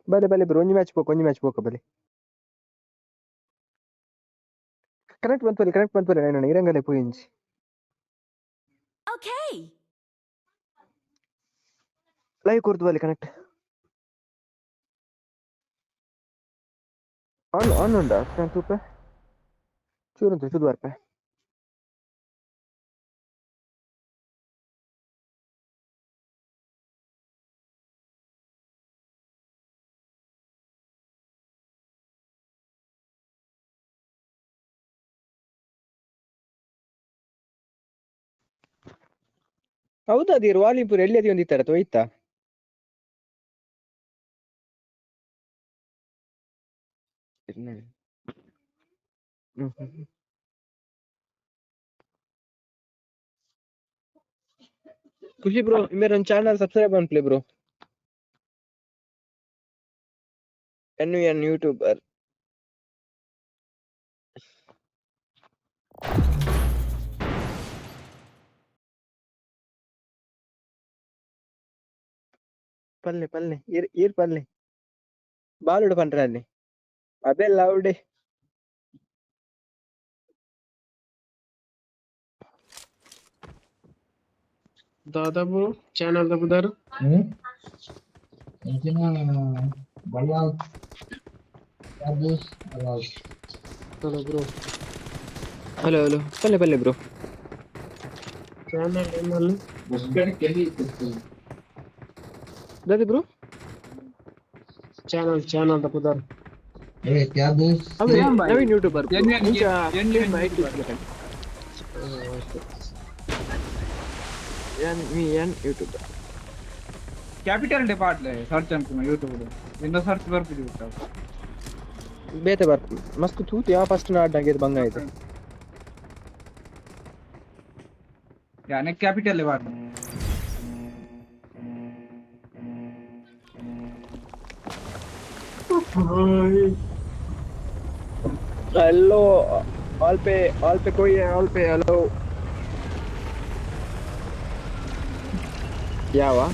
ಬಲೆ ಬಲೆ ಬ್ರೋ, ಒಂಜಿ ಮ್ಯಾಚ್ ಪೋಕ, ಒಂಜಿ ಮ್ಯಾಚ್ ಪೋಕ ಬಲೆ. ಕನೆಕ್ಟ್ ಬಂತವಲೆ, ಕನೆಕ್ಟ್ ಬಂತವಲೆ ನೈನಣ್ಣ ಇರಂಗಲೆ ಪೋಯಿಂಚಿ. Okay. Live ಕೊರ್ದು ಬಲೆ ಕನೆಕ್ಟ್. ಆನ್ ಆನ್ ಉಂಡಾ ತೂಪೆ ಚೂರುಂತು ಚೂದು ಬರ್ಪೆ. ಹೌದಾ ಅದಿರು ವಾಲಿಪುರ ಎಲ್ಲಿ ಅದಿ ಒಂದಿತ್ತರ ತೋಯ್ತಾ? ಹ್ಮ್ ಹ್ಮ್. ಖುಷಿ ಬ್ರೋ, ಮೇರೆ ಒಂದು ಚಾನಲ್ ಸಬ್ಸ್ಕ್ರೈಬ್ ಅನ್ಪ್ಲೆ ಬ್ರೋ. ಎನ್ ಎನ್ ಯೂಟ್ಯೂಬರ್. ಪಲ್ಲೆ ಪಲ್ಲೆ ಈರ್ ಈರ್ ಪಲ್ಲೆ ಬಾಲುಡು ಪಂಡ್ರೆ ಅಲ್ಲಿ ಅಬೆ ಲೌಡೆ. ದಾದಾ ಬ್ರೋ, ಚಾನಲ್ ದ ಪುದರ್? ಎಂಚಿನ Ballal Ballal. Hello bro. Hello hello, ಪಲ್ಲೆ ಪಲ್ಲೆ ಬ್ರೋ. ಚಾನಲ್ ಏನಲ್ಲಿ? ದಾದೆ ಬ್ರೋ? ಚಾನಲ್ ಚಾನಲ್ ದ ಪುದರ್? ಏ ಕ್ಯಾ ದೋಸ್ತ್? ಅವೇ ಏನ್ ಬಾಯ್? ನವೀನ್ ಯೂಟ್ಯೂಬರ್. ಎನ್ ಇಂಚ N N N V N YouTuber. Capital ಡಿಪಾರ್ಟ್ಲೆ search ಅನ್ಕುನ ಯೂಟ್ಯೂಬ್ ಇಂದ ಸರ್ಚ್ ಬರ್ಪಿದೆ ಬಿಟ್ಟ. ಬೇತೆ ಬರ್ ಮಸ್ತ್ ತೂತು ಯಾವ ಫಸ್ಟ್ ನಾಡ್ನಾಗೆ ಬಂಗ ಐತೆ. ಯಾನೆ ಕ್ಯಾಪಿಟಲ್ ಡಿಪಾರ್ಟ್. हेलो ऑल पे कोई है ऑल पे? हेलो क्या हुआ?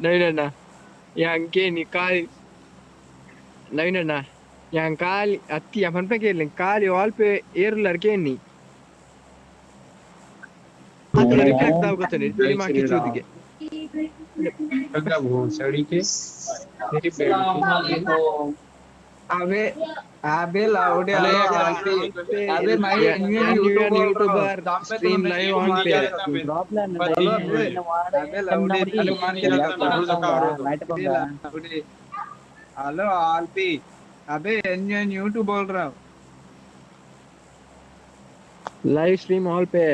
ನವೀನಣ್ಣ ಯಾಂಕೇನಿ ಖಾಲಿ ನವೀನಣ್ಣ ಯಾನ್ ಖಾಲಿ ಅತ್ತಿ ಪನ್ಪ ಕೇಳಿ ಖಾಲಿ ಆಲ್ ಪೇ ಏರುಲ್ಲರ್ ಕೇನಿ ಅದ್ರ ರಿಫ್ಲೆಕ್ಟ್ ಆಗುತ್ತಾನೆ ತಿರಿ ಮಾಕಿ ಚೂದಿಗೆ. भोसड़ी के तेरी बेड की। अबे अबे लाउडे अबे my Indian YouTuber stream live on पे. अबे लाउडे हेलो आलपी अबे एन यूट्यूब बोल रहा हूँ। लाइव स्ट्रीम ऑल पे।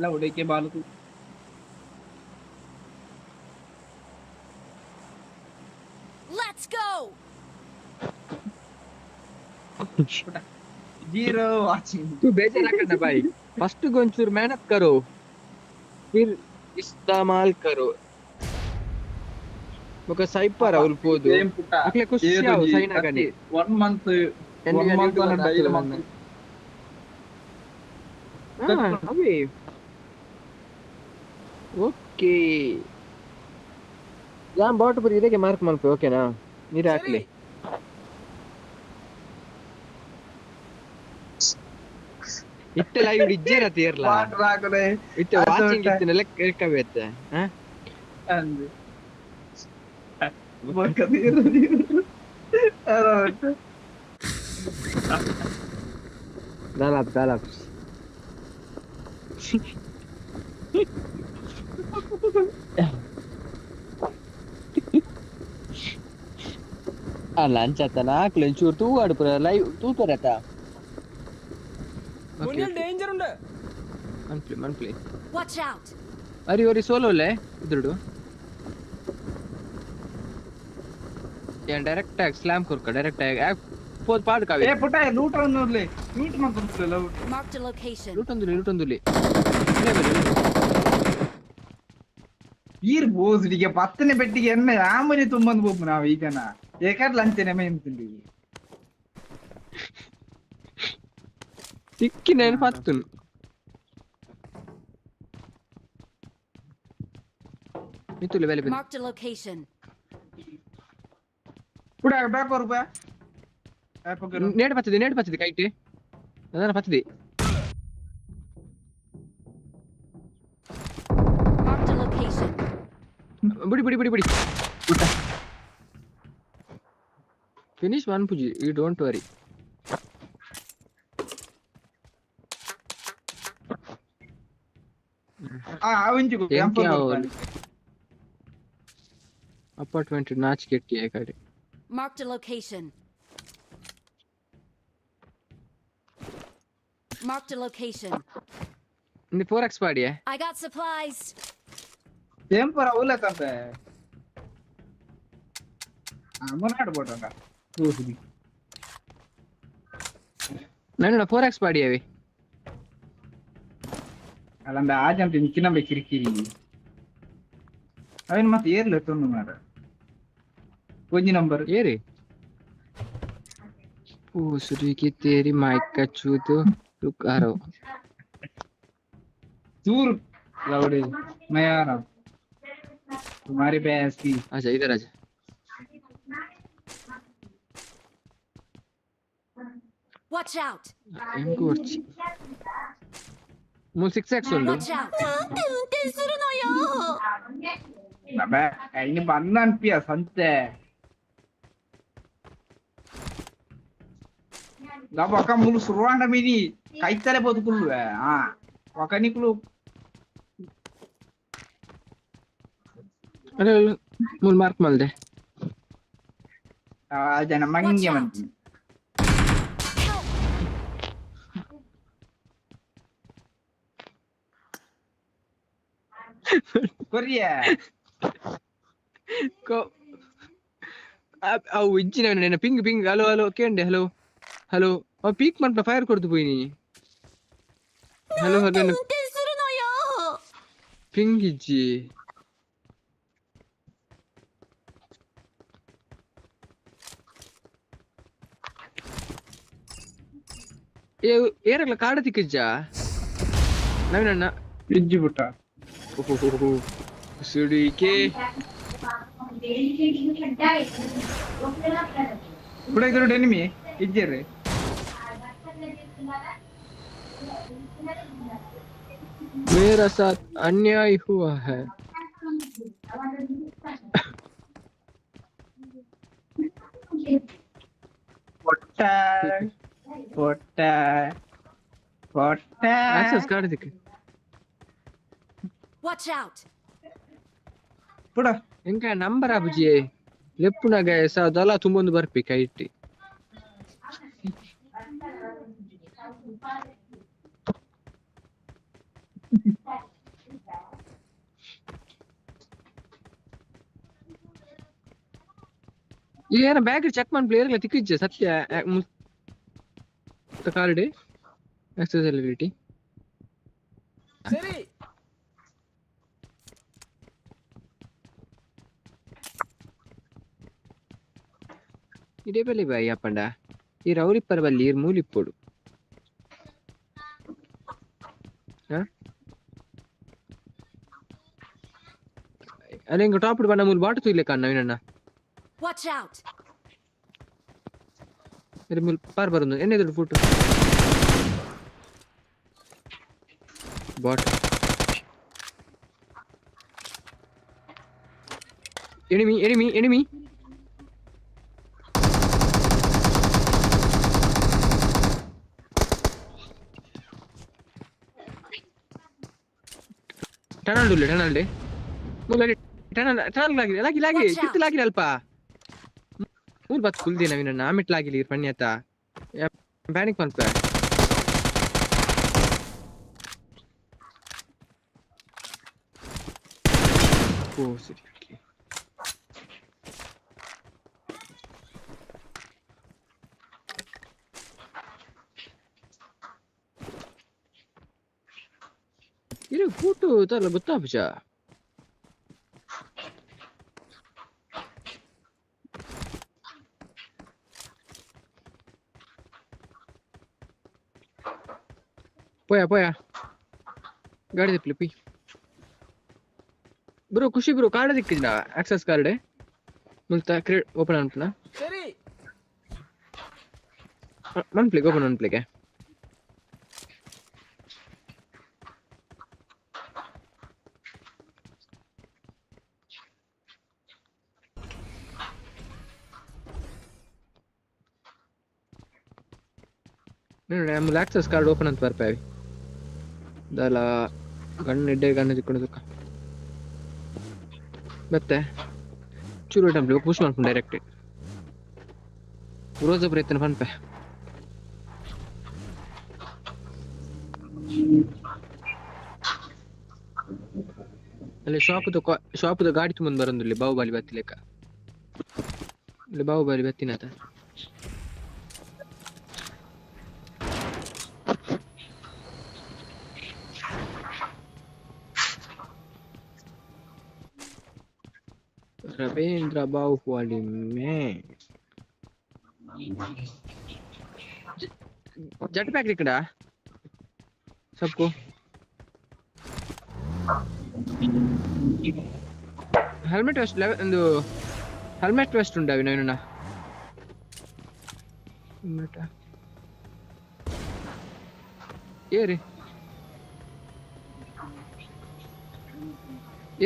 लौड़े के बाल तू। Let's go. Zero watching. तू बेजार भाई, फर्स्ट ಒಂಚೂರು मेहनत करो फिर इस्तेमाल करो. ಬೊಕ ಸೈಪರ್ ಅವ್ಲು ಪೋದು ಅಕ್ಲೆ ಖುಷಿ ಆವು ಸೈನಾಗನೆ. 1 ಮಂತ್ 1 ಮಂತ್ ಡೈಲಿ ಮಂತ್. ಹಾ ಅವೇ ಓಕೆ. ಯಾನ್ ಬಾಟ್ ಪುರಿ ಇದಕ್ಕೆ ಮಾರ್ಕ್ ಮಲ್ಪೆ ಓಕೆನಾ? ನೀರು ಹಾಕ್ಲಿ ಇತ್ತೆ ಲೈವ್ ಇಜ್ಜೇರ ತೀರ್ಲ ಇತ್ತೆ ವಾಚಿಂಗ್ ಇತ್ತಿನ ಲೆಕ್ಕ ಬೇತೆ. ಹಾ ಅಂದೆ ಬೊಕ್ಕ ತೀರು ದಾಲಾಪ್ ದಾಲಾಪ್ ಅಲ್ಲ ಅಂಚತ್ತನ ಹಾಕ್ಲಿ ಒಂಚೂರು ತೂವಾಡು ಪೂರ ಲೈವ್ ತೂಪರತ. മുന്നിൽ ഡേഞ്ചർ ഉണ്ട്. ಮನ್ಪ್ಲಿ ಮನ್ಪ್ಲಿ. Watch out. ಅರಿ ಒರಿ ಸೋಲೋಲೆ ಇದ್ರುಡು ಏನ್ ಡೈರೆಕ್ಟ್ ಆಗಿ ಸ್ಲಾಮ್ ಕೊರ್ಕ ಡೈರೆಕ್ಟ್ ಆಗಿ ಪೋದ್ ಪಾಡ್ ಕಾವೆ. ಏ ಪುಟ್ಟ ಲೂಟ್ ಅನ್ನೋರ್ಲೆ ಲೂಟ್ ಮಾಡ್ಕೊಂಡ್ಲೆ loot. Marked a location. Loot ಒಂದುಲಿ loot ಒಂದುಲಿ. ಈರ್ ಬೋಸ್ಡಿಗೆ ಪತ್ತನೆ ಪೆಟ್ಟಿಗೆ ಎಣ್ಣೆ ಆಮನೆ ತುಂಬಂದು ಹೋಗು ನಾವು ಈಗನ ಏಕಾದ್ ಲಂಚನೆ ಮೇಂತಿಂದಿ ತಿಕ್ಕಿನ ಪತ್ತುನು. ಮಿತ್ತುಲೆ ಬೇಲೆ ಬೇಲೆ. Marked a location. ಕೂಡ ಬ್ಯಾಕ್ ಬರುಪ ನೇಡ್ ಬರ್ತದೆ ನೇಡ್ ಬರ್ತದೆ ಕೈಟ್ ಅದನ್ನ ಬರ್ತದೆ. Marked a location. ಬಿಡಿ ಬಿಡಿ ಬಿಡಿ ಬಿಡಿ ಊಟ ಫಿನಿಶ್ ಒನ್ ಪುಜಿ you don't worry. ಆ ಅವಂಜಿ ಎಂಕೆ ಅಪಾರ್ಟ್ಮೆಂಟ್ ನಾಚ್ ಕೆಟ್ಟಿ ಕಡೆ. Marked a location. Marked a location. ಇಂದು 4x ಪಾಡಿಯೇ. I got supplies. ಏನ್ ಪರ ಉಲ್ಲ ತಂದೆ ಮುನ್ನಾಡು ಬೋಟಂಗ ತೂಸುದಿ ನಾನು 4x ಪಾಡಿಯೇವಿ. ಅಲ್ಲಂದ ಆಜಂತ ನಿಕ್ಕಿನಂಬೆ ಕಿರಿಕಿರಿ ಅವನ್ ಮತ್ತೆ ಏರ್ಲ ತೊಂದು ಮಾರ ಒಂಜಿ ನಂಬರ್ ಏರಿ पूसरी की तेरी माइक का चूतो रुक आ रहा हूँ दूर लौड़े मैं आ रहा हूँ तुम्हारी भैंस की। अच्छा इधर आजा। Watch out. इनको अच्छी मुझे 6x उंडु. Watch out. ಅಬ್ಬೆ ಇನ್ನು ಬಂದ ಅನ್ಪಿಯ ಸಂತೆ ఒక మూడు సుర్రాండ మీది కైతలే బతుకుళ్ళు. ఆ ఒక నీకులు ಅರೆ ಮೂರು ಮಾರ್ಕ್ ಮಲ್ದೆ ಜನ ಮಂಗೆ ಮಂತಿ ಕೊರಿಯ ಕೋ ಅವು ಇಜ್ಜಿನ ನನ್ನ ಪಿಂಗ್ ಪಿಂಗ್ ಹಲೋ ಹಲೋ ಕೇಂಡೆ ಹಲೋ ಹಲೋ ಅವ ಪೀಕ್ ಮನ್ಪ ಫೈರ್ ಕೊಡ್ತು ಪೋಯಿ ನೀ ಹಲೋ ಹಲೋ ಪಿಂಗ್ ಇಜ್ಜಿ ಏ ಏರಗ್ಲ ಕಾಡ ತಿಕ್ಕಿಜ್ಜ ನವೀನಣ್ಣ ಇಜ್ಜಿ ಬಿಟ್ಟ ಓಹೋ ಸುಡಿಕೆ ಬಿಡ ಇದ್ರ ಎನಿಮಿ ಇಜ್ಜಿರಿ. मेरा साथ अन्याय हुआ है। പൊട്ട പൊട്ട പൊട്ട एक्सेस कार्ड दिख. Watch out. ಬಿಡ ಎಂಕ ನಂಬರ್ ಆಪುಜಿ ಲೆಪ್ಪುನಾಗ ದಲ ತುಂಬೊಂದು ಬರ್ಪಿ ಕೈಟ್ಟಿ. ಏನ ಬ್ಯಾಗ್ ಚೆಕ್ ಮಾಡಿ ಪ್ಲೇಯರ್ ತಿಕ್ಕಿಜ್ಜೆ ಸತ್ಯ ಕಾರ್ಡ್ ಆಕ್ಸೆಸಿಬಿಲಿಟಿ ಸರಿ ಇದೇ ಬಲ್ಲಿ ಬಾಯಿ ಅಪ್ಪಂಡ ಈ ರೌರಿಪ್ಪರ ಬಲ್ಲಿ ಇರ್ ಮೂಲಿಪ್ಪೊಡು ಅಲ್ಲ ಹಿಂಗ ಟಾಪ್ ಬಣ್ಣ ಮೂಲು ಬಾಟು ತೂಯ್ಲೆ ಕಣ್ಣ ನವೀನಣ್ಣ. Watch out. ಇರ್ ಮೂಲು ಪಾರ್ ಬರೋದು ಎಣ್ಣೆ ದೊಡ್ಡ photo bot enemy enemy enemy tunnel ಉಳ್ಳೆ ಟನಲ್ ಮೂಲ ಟನಲ್ ಟನಲ್ ಲಾಗಿ ಲಾಗಿ ಲಾಗಿ Watch out. ಕಿತ್ತು ಲಾಗಿ ಅಲ್ಪ ಮೂರು ಬತ್ ಕುಲ್ದಿ ನವೀನ ಆಮಿಟ್ ಲಾಗಿಲಿ ಪಣ್ಯತ ಪ್ಯಾನಿಕ್ ಮನ್ಪೆ ಓ ಸರಿ ಇದು ಫೋಟೋ ಇದಲ್ಲ ಗೊತ್ತಾಪುಜ ಪೋಯಾ ಪೋಯಾ ಗಾಡಿ ತೆಪ್ಪಲಿ ಪಿ. ಬ್ರೋ ಖುಷಿ ಬ್ರೋ ಕಾರ್ಡ್ ದಿಕ್ಕಿನ ಆಕ್ಸೆಸ್ ಕಾರ್ಡ್ ಮುಲ್ತ ಕ್ರಿಯೇಟ್ ಓಪನ್ ಅನ್ಪನ ಸರಿ ಮನ್ಪ್ಲಿಗೆ ಓಪನ್ ಅನ್ಪ್ಲಿಗೆ ನೋಡಿ ಆಕ್ಸೆಸ್ ಕಾರ್ಡ್ ಓಪನ್ ಅಂತ ಬರ್ಪಾವಿ ದಲ ಗಣ್ಣು ಎಡ್ಡೆ ಗಣ್ಣು ತಿಕ್ಕೊಂಡು ತುಕ್ಕ ಮತ್ತೆ ಚೂರು ಟೆಂಪ್ಲಿ ಪುಷ್ ಮಾಡ್ಕೊಂಡು ಡೈರೆಕ್ಟ್ ರೋಜ್ ಪ್ರಯತ್ನ ಪನ್ಪೆ ಅಲ್ಲಿ ಶಾಪ್ದ ಶಾಪ್ದ ಗಾಡಿ ತುಂಬ ಬರಂದಿಲ್ಲ ಬಾಹುಬಲಿ ಬತ್ತಿ ಲೆಕ್ಕ ಇಲ್ಲಿ Bahubali ಬತ್ತಿನಾತ Ravindra Bahubali man. Jet pack लिखड़ा सबको helmet vest level helmet vest ಉಂಟಾ ವಿನಯನ ಹೆಲ್ಮೆಟ್ ಏರಿ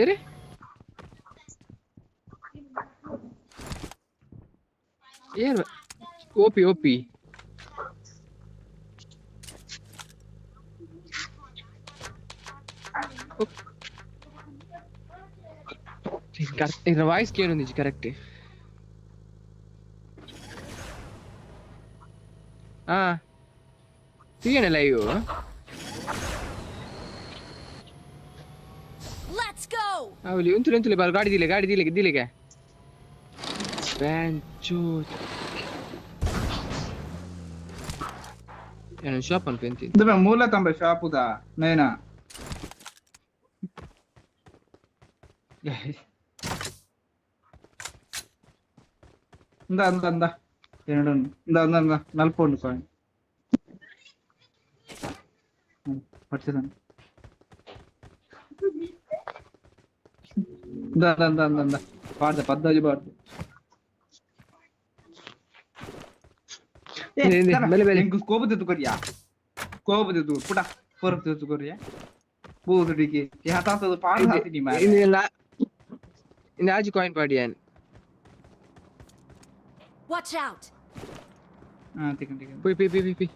ಏರಿ ಏರ್ ಓಪಿ ಓಪಿ ಕರೆಕ್ಟ್ ವಾಯ್ಸ್ ಕೇಳೊಂದಿಜ್ಜಿ ಕರೆಕ್ಟ್ ಹಾ తీయండి ಲೈವ್. Let's go. ಅವಲಿ ಉಂತುಲೆ ಉಂತುಲೆ ಬಾಲ್ ಗಾಡಿ ದಿಲೆ ಗಾಡಿ ದಿಲೆ ದಿಲೆಗೆ ಬೆಂಚು ಏನು ಶಾಪ್ ಅನ್ಕೊಂತೀನಿ ಇದು ಮೂಲ ತಂಬ ಶಾಪ್ ಉದಾ ನಯನ ಇಂದ ಅಂದ ಅಂದ ಎರಡು ಇಂದ ಅಂದ ಅಂದ ನಲ್ಪ ಉಂಡು ಕಾಯಿನ್ ಪರ್ಚೇಸ್ ಇಂದ ಅಂದ ಅಂದ ಅಂದ ಪಾಡ್ದ ಪದ್ದಾಜಿ ಪಾಡ್ದ ಬೆಲೆ ಬೆಲೆ ಕೋಪ ತೆತ್ತುಕೊರಿಯಾ ಕೋಪ ತೆತ್ತು ಪುಟ ಪೊರಪ್ ತೆತ್ತುಕೊರಿಯಾ ಬೋದುಡಿಗೆ ಯಾತಾತದ ಪಾಡ ಹಾತಿನಿ ಮಾರೆ ಇಂದ ಆಜಿ ಕಾಯಿನ್ ಪಾಡಿಯಾನ್. Watch out. ಹಾ ತಿಕನ್ ತಿಕನ್ ಪೋಯ್ ಪೋಯ್ ಪೋಯ್ ಪೋಯ್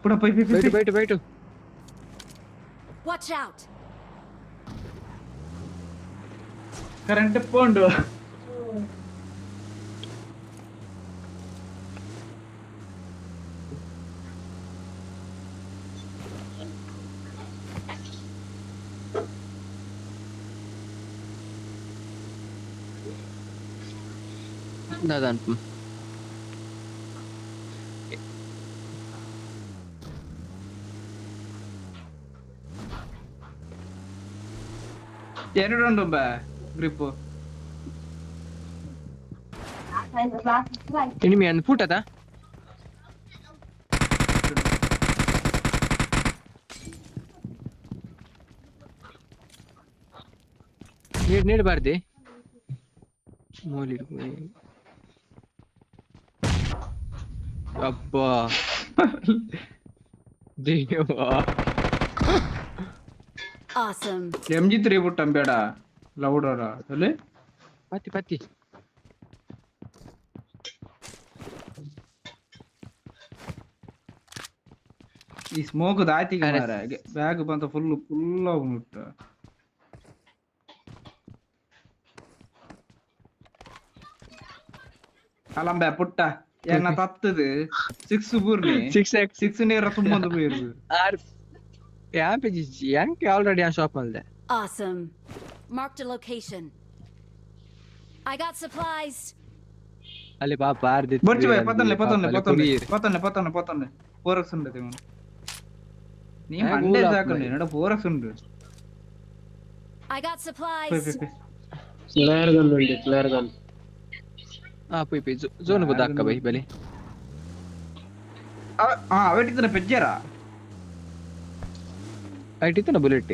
ಪುಟ ಪೋಯ್ ಪೋಯ್ ಬೈಟು ಬೈಟು ಬೈಟು. Watch out. Current ಪೋಂಡು ದಾದಾ ಎರಡು ಉಂಟು ಬಾ ಗ್ರಿಪ್ ಎನಿಮಿ ಅನ್ ಫುಟ್ ಅದ ನೀಡ್ ನೀಡಬಾರ್ದಿ ಮೋಲಿ ಅಬ್ಬಾ ದೇವಾ. Awesome. MG3 ಬುಟ್ಟಂ ಬೇಡ ಲೌಡರ ಅಲ್ಲಿ ಪತ್ತಿ ಪತ್ತಿ ಈ ಸ್ಮೋಕ್ ದಾತಿಗೆ ಮಾರೆ ಬ್ಯಾಗ್ ಬಂತ ಫುಲ್ ಫುಲ್ ಉಂಟು. ಅಲಂಬೆ ಪುಟ್ಟ ಎನ್ನ ತತ್ತದು 6 ಬೂರ್ನಿ 6 x 6 ನೇರ ತುಂಬೊಂದು ಬೀರು ಆರ್ ಯಾಂಪೇಜ್ ಯಾಂಕೆ ಆಲ್ರೆಡಿ ಆ ಶಾಪ್ ಅಲ್ದೆ. Awesome. Marked a location. I got supplies. ಅಲ್ಲಿ ಪಾಪ ಆರ್ದಿ ಬರ್ಚು ಬೈ ಪತನ್ಲೆ ಪತನ್ಲೆ ಪತನ್ಲೆ ಪತನ್ಲೆ ಪತನ್ಲೆ ಪತನ್ಲೆ ಫೋರಕ್ಸ್ ಉಂಡು ತಿಮು ನೀ ಮಂಡೆ ಸಾಕಂಡೆ ನಡ ಫೋರಕ್ಸ್ ಉಂಡು. I got supplies. Flare gun ಉಂಡು ಫ್ಲೇರ್ ಗನ್. ಆ ಪೋಯ್ ಪೋಯ್ ಝೋನ್ ಬದಾಕ್ಕ ಬೈ ಬಲೆ. ಆ ಅವೆಟಿತನ ಪೆಜ್ಜರಾ ಐಟಿತನ ಬುಲೆಟ್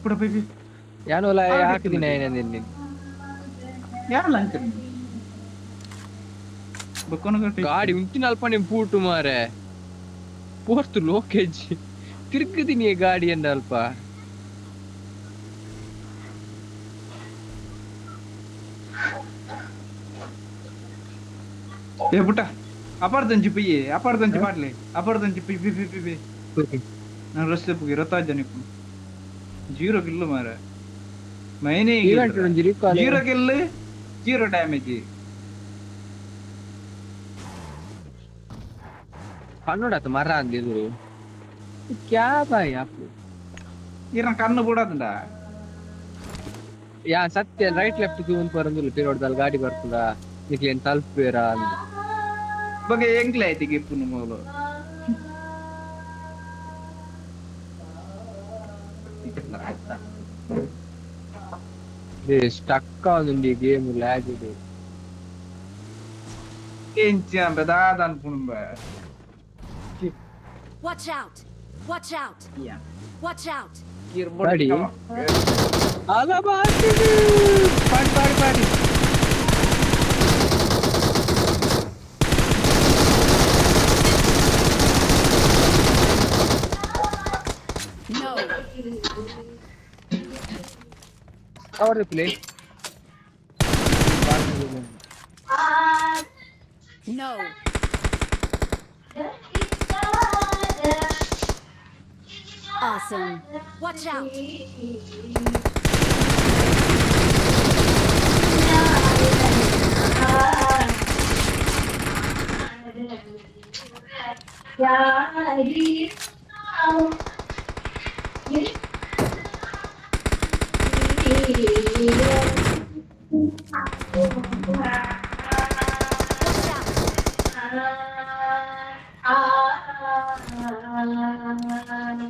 ಪುಡ ಪೋಯ್ ಪೋಯ್ ಯಾನೋಲ ಹಾಕಿದಿನ ಏನೇನು ಯಾರು ಲಂಚ್ ಬಕ್ಕೊನ ಗಾಡಿ ಉಂಟಿನ ಅಲ್ಪ ನಿಮ್ ಪೂಟು ಮಾರೆ ಪೋರ್ತು ಲೋಕೇಜ್ ತಿರುಗುದಿನಿ ಗಾಡಿ ಎಂದ ಅಲ್ಪ ಏ ಪುಟ್ಟ ಅಪಾರ್ದಂಚಿ ಪಿಯ್ಯೆ ಅಪಾರ್ದಂಚಿ ಪಾಡ್ಲೆ ಅಪಾರ್ದಂಚಿ ಪಿ ಪಿ ಪಿ ಪಿ ಪಿ ನಾನು ರಸ್ತೆ ಪುಗಿ ರೊತ್ತಾಜ ನಿಪ್ಪು ಜೀರೋ ಕಿಲ್ಲು ಮಾರ ಮೈನೇ ಜೀರೋ ಕಿಲ್ಲು ಜೀರೋ ಡ್ಯಾಮೇಜ್ ಕಣ್ಣೋಡಾತ ಮರ ಅಂದಿದ್ರು ಕ್ಯಾ ಬಾಯ್ ಅಪ್ಪು ಇರ ಕಣ್ಣು ಬಿಡೋದಂಡ ಯಾ ಸತ್ಯ ರೈಟ್ ಲೆಫ್ಟ್ ಒಂದು ಬರಂದಿಲ್ಲ ಪಿರೋಡ್ದಲ್ಲಿ ಗಾಡಿ ಬರ್ತದ ನಿಕ್ಲೇನ್ ತಲುಪೇರ ಅಂದ ಬಗ್ಗೆ ಎಂಗ್ಲೆ ಆಯ್ತು ಗಿಪ್ಪು ಮೊದಲು ಸ್ಟಕ್ ಆಗುಂಡಿ ಗೇಮ್ ಲ್ಯಾಗ್ ಇದೆ ಎಂಚಿ ಅಂಬೆ ದಾದ ಅನ್ಪುಣಂಬ. Watch out! Watch out! Watch out! ಗಾಡಿ ಅಲ್ಲ ಬಾಟಿ ಪಾಡಿ ಪಾಡಿ ಪಾಡಿ No! Cover the play. No! Awesome! Watch out! Watch out!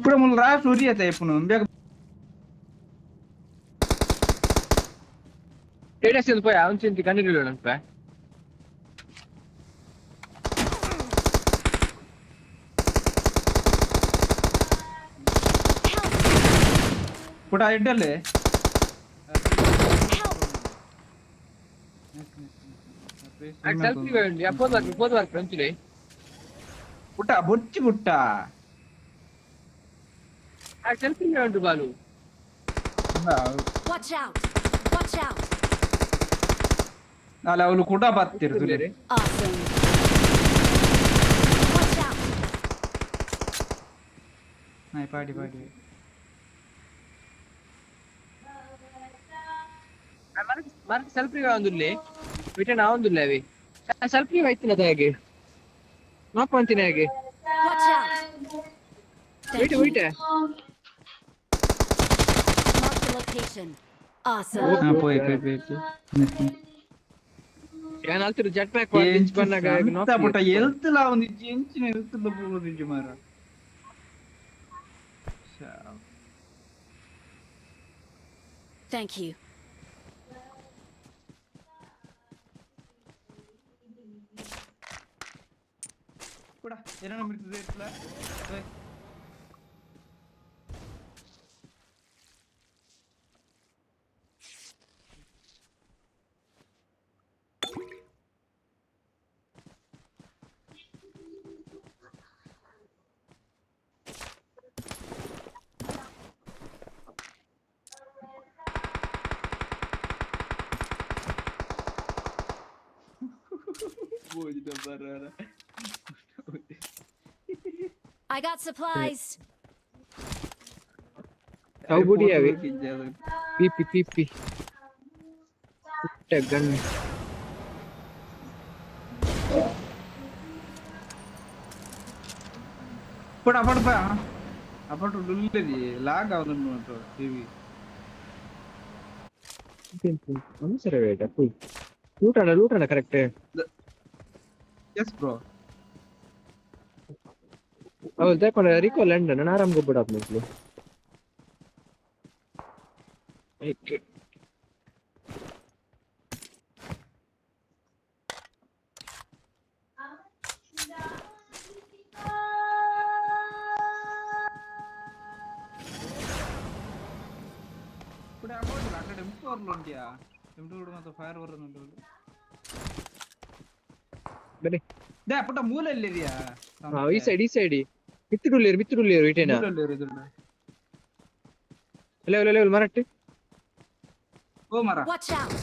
ಪೂರ ಮುಲ್ ರಾಸ್ ಉರಿಯತ ಇಪ್ಪುನು ಬೇಗ ಸ್ಟೇಟಸ್ ಒಂದು ಪೋಯ್ ಅವನ್ ಚಿಂತಿ ಕಂಡಿಡಿಲ್ಲ ನನ್ಪ ಪುಟ ಇಡ್ಡಲ್ಲೇ Help! Selfie వేయండి అపోదు వరకు పోదు వరకు ఫ్రెంచ్లే ಪುಟ್ಟ ಬೊಚ್ಚಿ ಪುಟ್ಟ ఆ సెల్ఫీ వేయండి Balu. Watch out! Watch out! ಅಲ್ಲ ಅವಳು ಕೂಡ ಬತ್ತಿರು. Awesome! Watch out! ನಾಯಿ ಪಾಡಿ ಪಾಡಿ మనకి సెల్ఫీ ఉందిలే ಬಿಟ್ಟಣ ಆವಂದಿಲ್ಲ ಅವಿ ಸೆಲ್ಫಿ ಹೋಯ್ತಿನ ಹೇಗೆ ನಾಕ್ ಅಂತೀನಿ ಹೇಗೆ. Watch out! Thank wait you. Wait Mark the location. Awesome! ಹಾ ಪೋಯ್ ಪೋಯ್ ಪೋಯ್ ಏನ್ ಅಲ್ತಿರು ಜೆಟ್ ಪ್ಯಾಕ್ ಇಂಚ್ ಬಂದಾಗ ಪುಟ್ಟ ಎಲ್ತಲ ಒಂದು ಇಂಚಿನ ಎಲ್ತಲ ಪೋದು ಮಾರ. Thank you. ಪುಡ ಏನೋ ಮಿರ್ತದೆ ಎತ್ಲ I got supplies. ಚೌಬುಡಿ ಅವಿ ಪಿಪಿ ಪಿಪಿ ಪುಟ್ಟ ಗನ್ ಪುಡ ಅಪಡ ಪಾ ಅಪಡ ಡುಲ್ಲದಿ ಲಾಗ್ ಆವೊಂದುಂಡು ಮಾತ್ರ ಟಿವಿ. ಸರಿ ವೇಟ್ ಲೂಟಣ ಲೂಟಣ ಕರೆಕ್ಟ್. Yes bro. ಹೌದು ದಾಯೆ ರಿಕಾಲ್ ಎಂಡ್ ನಾನು ಆರಾಮ್ ಗೊಬ್ಬರ ಮೊದಲು. ഇവിടെ അങ്ങോട്ട് അక్కడ M4 ഉണ്ടിയാ M2 ಮಾತ್ರ ಫೈರ್ ಬರೋದು ಬನ್ನಿ they ಪುಟ್ಟ ಮೂಲೆಯಲ್ಲಿ ಇದೆಯಾ ಹಾ ಈ ಸೈಡ್ ಈ ಸೈಡ್ ಮಿತ್ತುಡುಲ್ಲೇರು ಮಿತ್ತುಡುಲ್ಲೇರು ಇಟೇನಾ ಮೂಲೆಯಲ್ಲಿ ಇರುದು ಲೆವೆಲ್ ಲೆವೆಲ್ ಮರಟ್ಟು ಓ ಮರ Watch out!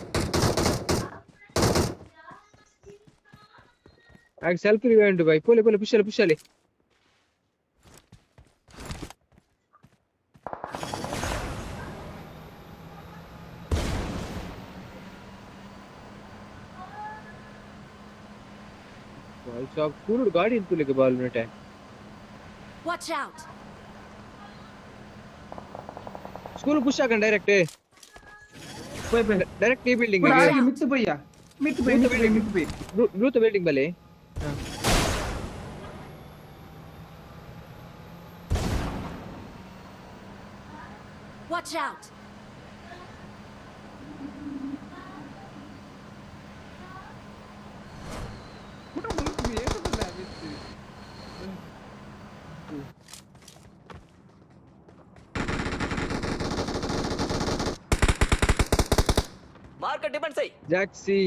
ಆಗ ಸೆಲ್ಫ್ ರಿವೈಂಡ್ ಬೈ ಪೋಲೆ ಪೋಲೆ ಪುಷಲೆ ಪುಷಲೆ भाई साहब पूरी गाड़ी इंतु लेके बाल में time Watch out! School push ಹಾಕಣ ಡೈರೆಕ್ಟ್ ಪೋಯ್ ಪೋಯ್ ಡೈರೆಕ್ಟ್ ಈ ಬಿಲ್ಡಿಂಗ್ ಪುರ ಆಗಿ ಮಿತ್ತು ಪಯ್ಯ ಮಿತ್ತು ಪಯ್ಯ ಮಿತ್ತು ಪಯ್ಯ ಮಿತ್ತು ಪಯ್ಯ ಬ್ಲೂ ಬಿಲ್ಡಿಂಗ್ ಬಲೆ Watch out! ಪುಟ್ಟ ಮುಳುಕು ಏಕದಲ್ಲ ಮಿತ್ತು ಮಾರ್ಕ ಡಿಪೆಂಡ್ ಸೈ ಜಾಕ್ಸಿ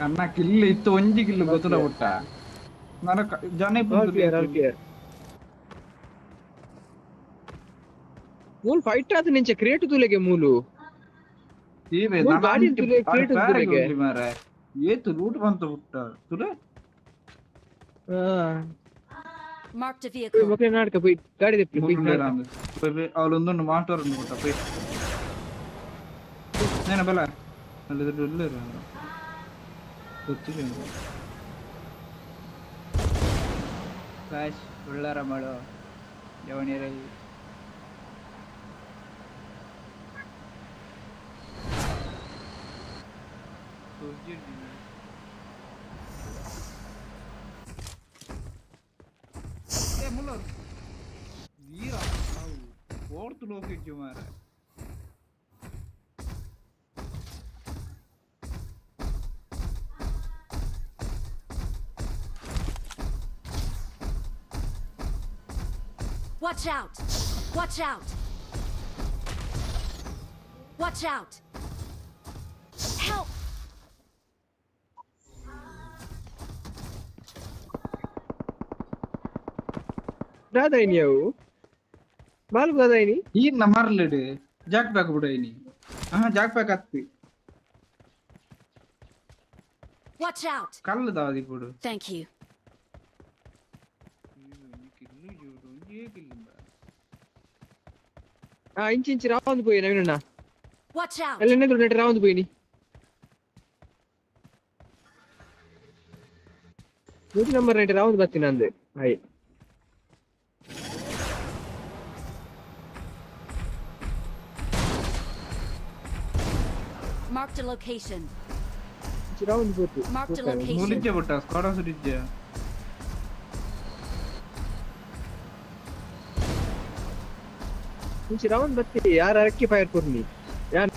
ಅಣ್ಣ ಕಿಲ್ ಇತ್ತು ಒಂಜಿ ಕಿಲ್ ಗೊತ್ತದ ಪುಟ್ಟ ನನ ಜನ all clear all clear ಮೂಲು ಫೈಟ್ ಆದ ನಿಂಚೆ ಕ್ರಿಯೇಟ್ ತುಲೆಗೆ ಮೂಲು ಈವೆ ಮೂಲು ಗಾಡಿ ತುಲೆ ಕ್ರಿಯೇಟ್ ತುಲೆಗೆ ಮಾರೆ ಏತು ಲೂಟ್ ಬಂತು ಪುಟ್ಟ ತುಲೆ Marked a vehicle. ಮಕ್ಕಳ ನಾಟಕ ಪೋಯ್ ಗಾಡಿ ತೆಪ್ಪಿ ಪೋಯ್ ಪೋಯ್ ಅವಳೊಂದೊಂದು ಮಾಸ್ಟರ್ ಉಂಟು ಪುಟ್ಟ ಪೋಯ್ ನೇನ ಬಲ ಅಲ್ಲಿ ಇಲ್ಲರು ಗೊತ್ತಿಲ್ಲ ಫ್ಲಾಶ್ ಉಳ್ಳಾರ ಮಾಡೋ ಜವಣಿರೈ ಏ ಮುಲ್ಲರ್ ವೀರ ನಾವು ಫೋರ್ತ್ ಲೋಕಿಜ್ಜು ಮಾರ್ರೆ Watch out! Watch out! Watch out! Help! ದಾದಾಯಿನಿ ಅವು ಬಾಲು ದಾದಾಯಿನಿ ಈ ನಮ್ಮರ್ಲೆಡ್ ಜಾಕ್ ಪ್ಯಾಕ್ ಬಿಡೈನಿ ಹಾ ಜಾಕ್ ಪ್ಯಾಕ್ ಹತ್ತಿ Watch out! ಕಲ್ಲು ದಾದಿ ಬಿಡು Thank you. ಆ ಇಂಚಿ ಇಂಚಿ ರಾವಂದು ಪೋಯಿ ನವೀನಣ್ಣ Watch out! ಎಲ್ಲ ಎಣ್ಣೆ ದುಡ್ಡು ರಾವಂದು ಪೋಯಿನಿ ನೂಟಿ ನಂಬರ್ ನೈಟ್ ರಾವಂದು ಬರ್ತೀನಿ ಅಂದೆ ಹಾಯ್ Marked a location. ಇಂಚಿ ರಾವಂದು ಪೋತು Marked a location. ಮುಲಿಜ್ಜೆ ಬಿಟ್ಟ ಸ್ಕ್ವಾಡ ಸುರಿಜ್ಜೆ ಇಂಚಿ ರೌಂಡ್ ಬತ್ತಿ ಯಾರು ಅರಕ್ಕಿ ಫೈರ್ ಕೊರ್ನಿ ಯಾನ್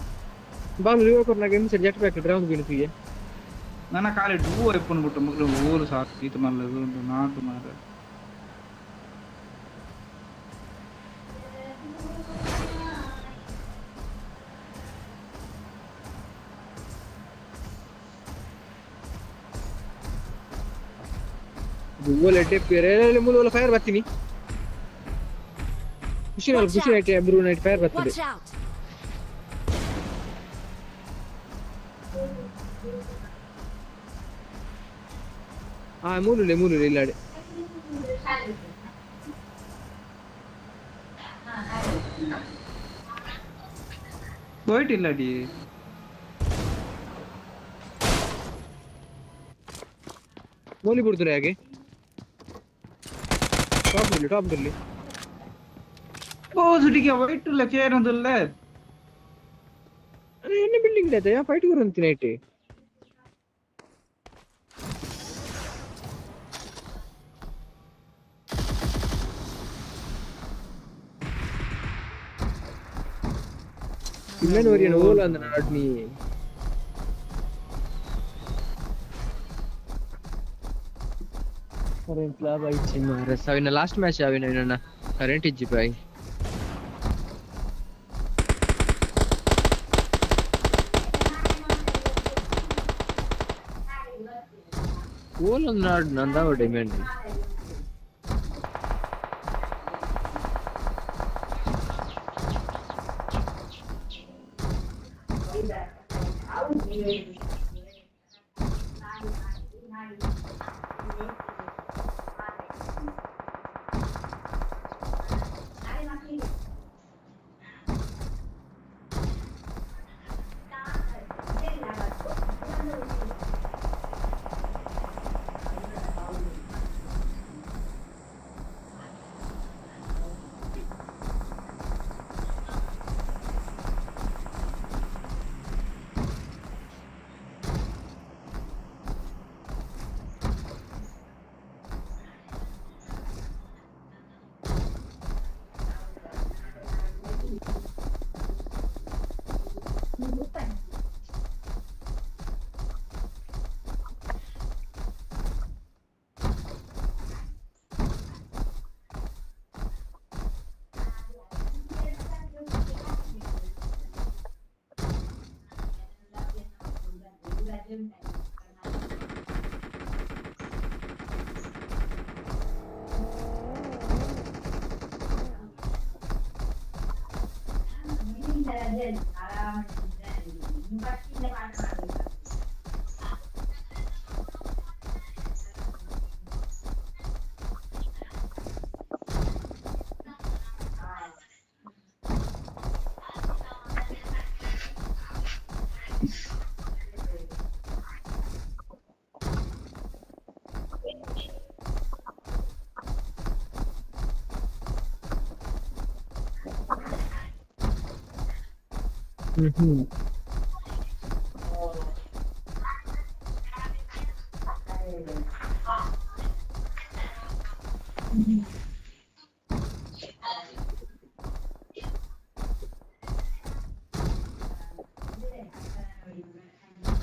ball ರಿವೋ ಕೊರ್ನಾಗ M jet pack round ಬೀಳುತ್ತಿಗೆ ನನ್ನ ಕಾಲಿ ಡೂ ಐಪನ್ ಬಿಟ್ಟು ಮಕ್ಕಳು ಊರು ಸಾಕು ಈತ ಮಲ್ಲ ಉಂಟು ನಾಟು ಮಾರ ಓಲೆ ಡೆಪ್ಪಿ ಮೂಲ ಫೈರ್ ಬರ್ತೀನಿ ಖುಷಿ ಖುಷಿ night Bru night fire ಬರ್ತದೆ Watch out! ಹಾ ಮೂಲುಲೆ ಮೂಲುಲೆ ಇಲ್ಲಾಡೆ ಹೋಯ್ಟಿಲ್ಲ ಅಡಿ ಮೋಲಿ ಬಿಡ್ತಾರೆ ಹಾಗೆ ಟಾಪ್ ಬಿಡ್ಲಿ ಟಾಪ್ ಬಿಡ್ಲಿ ಓ ಸುಟಿಗೆ ವೈಟ್ ಇಲ್ಲ ಚೇರ್ ಒಂದಿಲ್ಲ ಅರೆ ಎಣ್ಣೆ ಬಿಲ್ಡಿಂಗ್ ಆಯ್ತಾ ಯಾ ಫೈಟ್ ಬರಂತಿ ನೈಟ್ ಇನ್ನೇನು ವರಿಯನ ಓಲ ಅಂದ ನಡ್ನಿ ಕರೆಂಟ್ ಲಾಭ ಇಚ್ಚಿ ಮಾರ ಸಾವಿನ ಲಾಸ್ಟ್ ಮ್ಯಾಚ್ ಆವಿನ ನನ್ನ ಕರೆಂಟ್ ಇಜ್ಜಿ ಬಾಯ್. ಓಲೊಂದು ನಾಡ್ ನಂದಾವ ಡಿಮ್ಯಾಂಡ್.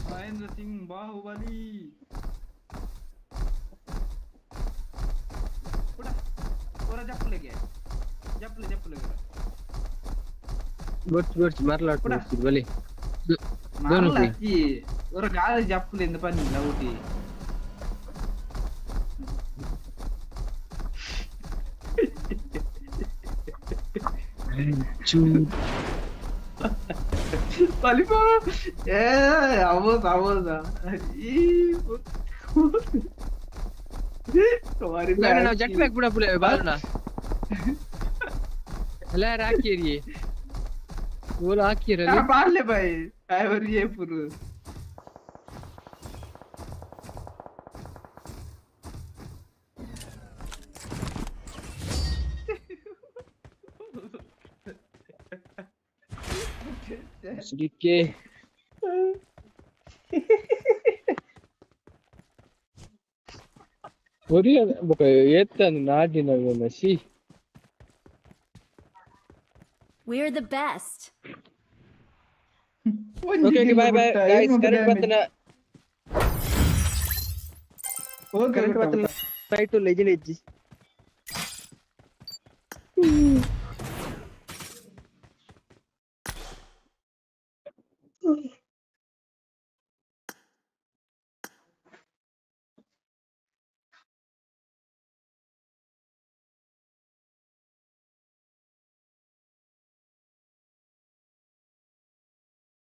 Mahendra Singh Baahubali. ಜಪ್ಪಲೆಗೆ ಜಪ್ಪಲೆ ಜಪ್ಪಲೆ ಗೊತ್ತು ಗೊತ್ತು ಮರ್ಲಾಟ್ ಬಲಿ ಮರ್ಲಾಕಿ ಒರ ಗಾಳಿ ಜಪ್ಪಲೆ ಪನ್ನಿಲ್ಲ ಊಟಿ. ಪಲಿಪ ಏ ಅವಸ ಅವಸ ಈ ನಾವು ಜಟ್ ಬ್ಯಾಕ್ ಬಿಡಪ್ಪಲೆ ಬಾರಣ ಅಲ್ಲ ಹಾಕಿರಿ ಓಲ ಹಾಕಿರಲಿ ಬಾರ್ಲೆ ಬಾಯ್ ಐವರ್ ಏ ಪುರು ಸುಡಿಕೆ ಒರಿಯ ಬೊಕ ಏತ್ತಂದು ನಾಡಿನ C. We're the best. Okay, okay, bye bye guys. Current ಬತ್ತನ. Okay current ಬತ್ತನ. Fight legend ಇಜ್ಜಿ.